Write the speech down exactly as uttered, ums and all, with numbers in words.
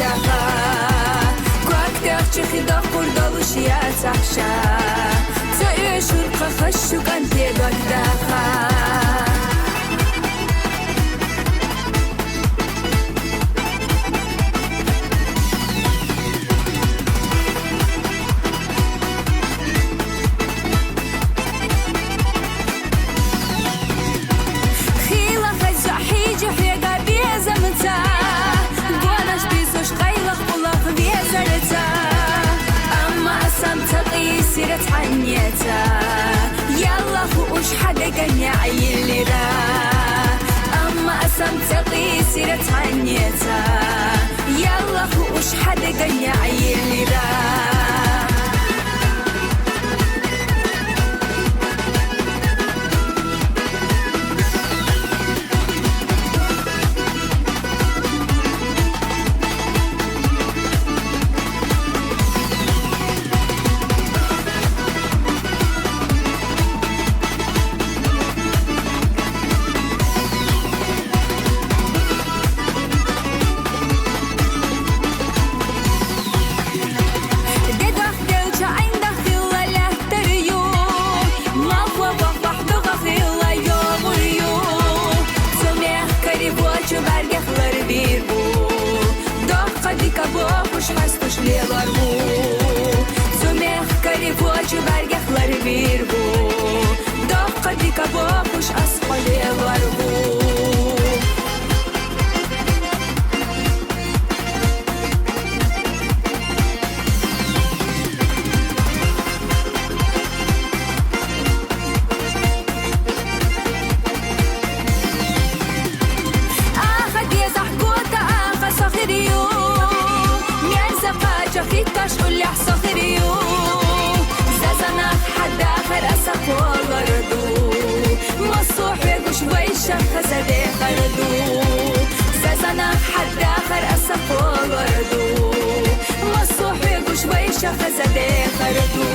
даха. Квак тахчи хидах курдалуш я цахша. Цо ю шуркъа хаш шукан те гак даха. Хила хаза хиджи хега безамца. Гонаш писуш къайлах булах везарца. Амма асам цакъи сират ханнета. Яллаху уш хадаган яъилира. Амма асам цакъи сират ханнета. Яллаху уш хадаган яъилира. Дедах делча айндах хилла лахтар ю. Малхва вах вах дугах хилла йогур ю. Цумех кари вочу баргах лар бир бу. Дохка дика бохуш хастуш лелар бу. Цумех кари вочу баргах лар бир бу. Дохка дика бохуш ас лелар бу. Аха дезах гота аха сахириу. Мерза къача хиташ уллях сахириу. Зазанах хадахар аса холарду. Масухе гуш вайша хазаде харду. Зазанах хадахар аса холарду. Масухе гуш вайша хазаде харду.